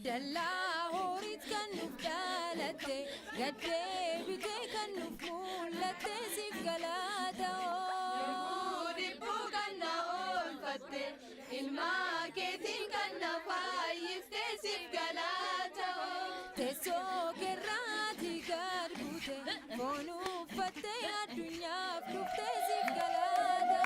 Dallaa horiit kan nuuf dhalatte, gaddeebitee kan nuuf mul'atte, siif galata. Dhibbuu kan na oolfatte, ilmaa keetiin kan na faayyifte, siif galata. Teessoo keerraatii gad buute, foon uffattee addunyaaf dhuftee, siif galata.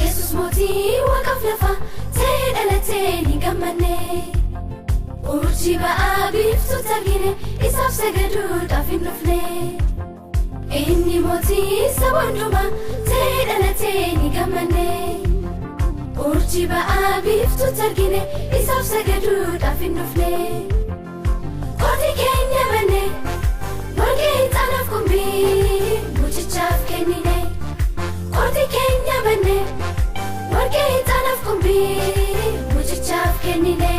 Yesus mootii waaqaaf lafa ta'ee dhalatee ni gammanne. Urjii ba'aa biiftuutti argine, isaaf sagaduudhaaf hin dhufne. Inni mootii saba hundumaa ta'ee dhalatee ni gammanne. Urjii ba'aa biiftuutti argine, isaaf sagaduudhaaf hin dhufne. Qotii keenya banne, warqee ixaanaaf qumbii mucichaaf kennine. Qotii keenya banne, warqee ixaanaaf qumbii mucichaaf kennine,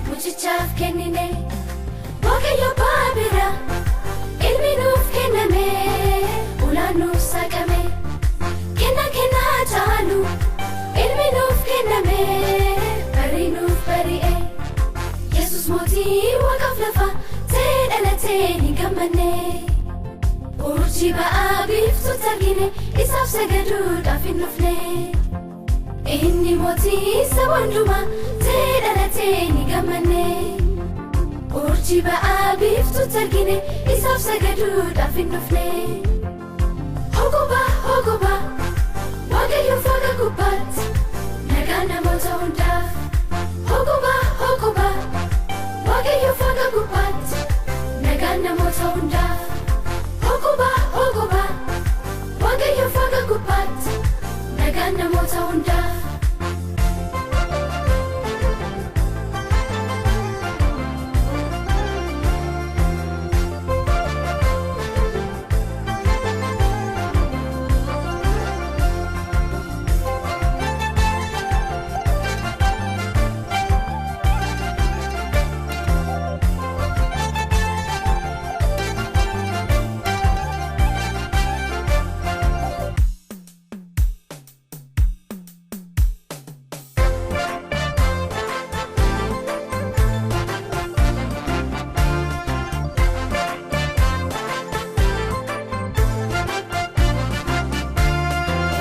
mucichaaf kennine. Waaqayyo abbaa bira ilmi nuuf kenname, ulaan nuuf saaqame. Kenna kennaa caalu ilmi nuuf kenname, barii nuuf bari'e. Yesus mootii waaqaaf lafa ta'ee dhalatee ni gammanne. Urjii ba'aa biiftuutti argine, isaaf sagaduudhaaf hin dhufne. Inni mootii saba hundumaa ta'ee dhalatee ni gammanne. Urjii ba'aa biiftuutti argine, isaaf sagaduudhaaf hin dhufne. Hogoba, hogoba, Waaqayyo waaqa gubbaatti, nagaan namoota hundaaf. Hogoba, hogoba, Waaqayyo waaqa gubbaatti, nagaan namoota hundaaf. Hogoba, hogoba, Waaqayyo waaqa gubbaatti, nagaan namoota hundaaf.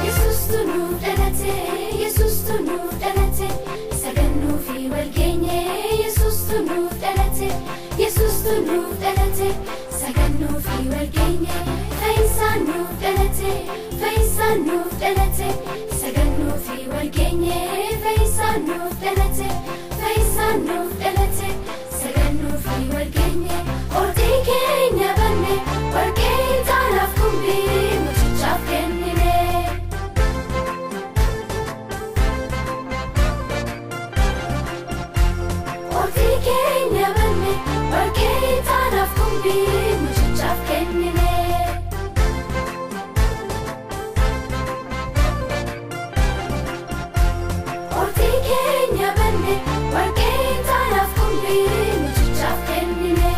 Yesuustu nuuf dhalate, Yesuustu nuuf dhalate, sagannuu fi wal geenye, Yesuustu nuuf dhalate, Yesuustu nuuf dhalate, sagannuu fi wal geenye, fayyisaan nuuf dhalate, fayyisaan nuuf dhalate, sagannuu fi wal geenye, fayyisaan nuuf dhalate, fayyisaan nuuf dhalate, sagannuu fi wal geenye, ordii keenya banne, warqee ixaanaaf qumbii mucichaaf kennine. Ortii keenya banne, warqee ixaanaaf qumbii mucichaaf kennine. Ortii keenya banne, warqee ixaanaaf qumbii mucichaaf kennine.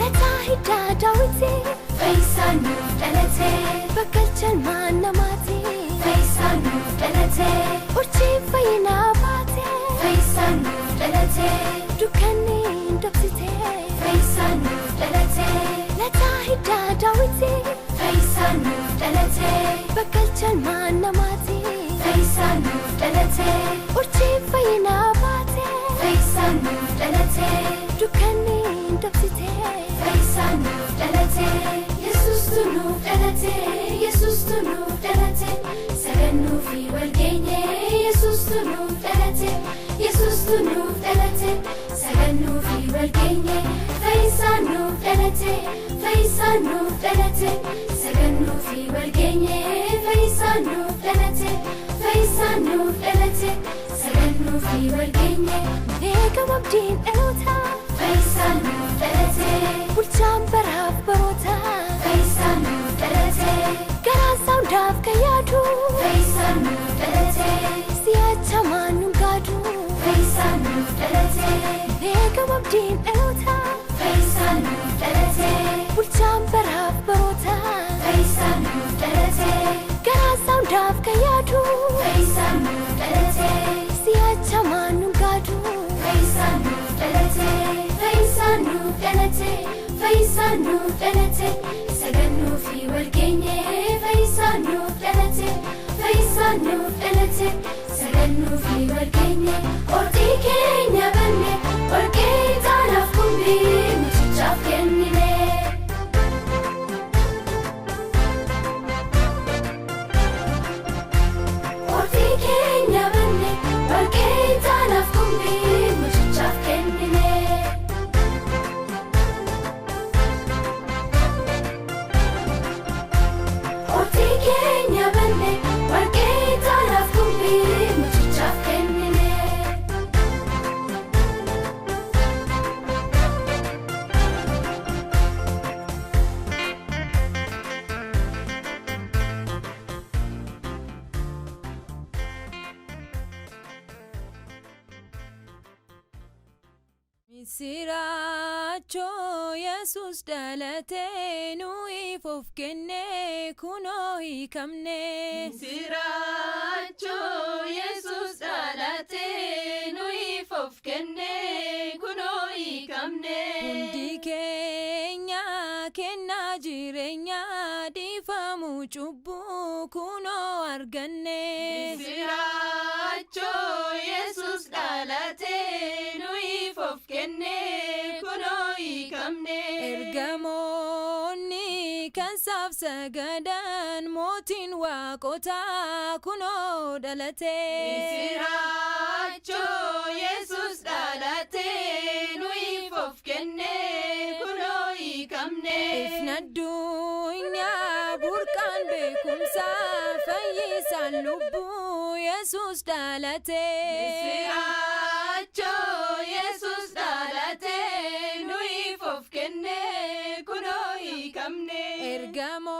Lataa hiddaa daawwitii. Fayyisaan nuuf dhalate, Bakkalcha ilmaan namaati. Fayyisaan nuuf dhalate, Urjiin fayyinaa baate. Fayyisaan nuuf dhalate. Yesuustu nuuf dhalate, Yesuustu nuuf dhalate, sagannuu fi walgeenye, fayyisaan nuuf dhalate, fayyisaan nuuf dhalate, sagannuu fi walgeenye, fayyisaan nuuf dhalate, fayyisaan nuuf dhalate, sagannuu fi walgeenye, Beekama abdiin dhalootaa, fayyisaan nuuf dhalate, bulchaan baraaf barootaa, fayyisaan nuuf dhalate, garaa isaa hundaaf kan yaadu, fayyisaan nuuf dhalate, si'achamaan nu gaadu. Fayyisaan nuuf dhalate, Beekama abdiin dhalootaa, fayyisaan nuuf dhalate, bulchaan baraaf barootaa, fayyisaan nuuf dhalate, garaa isaa hundaaf kan yaadu, fayyisaan nuuf dhalate, si'achamaan nu gaadu. Fayyisaan nuuf dhalate, fayyisaan nuuf dhalate, fayyisaan nuuf dhalate, sagannuu fi walgeenye, fayyisaan nuuf dhalate, fayyisaan nuuf dhalate, sagannuu fi walgeenye, ordii keenya banne, warqee ixaanaaf kumbii mucichaaf kennine. Ordii keenya banne, warqee ixaanaaf kumbii mucichaaf kennine. Ordii keenya banne, warqee ixaanaaf kumbii mucichaaf kennine. Misiraachoo Yesuus dhalatee nuyiif of kennee kunoo hiikamne. Misiraachoo Yesuus dhalatee nuyiif of kennee kunoo hiikamne. Hundi keenya kennaa jireenyaa dhiifamuu cubbuu kunoo arganne. Misiraachoo Yesuus dhalatee nuyiif of kennee kunoo hiikamne. Ergamoonni kan saaf sagadan mootiin waaqotaa kunoo dhalate. Misiraachoo Yesuus dhalatee nuyiif of kennee kunoo hiikamne. Ifni addunyaa burqaan beekumsaa fayyisaan lubbuu Yesuus dhalate. Misiraachoo Yesuus dhalatee nuyiif of kennee kunoo hiikamne. Ergamoonni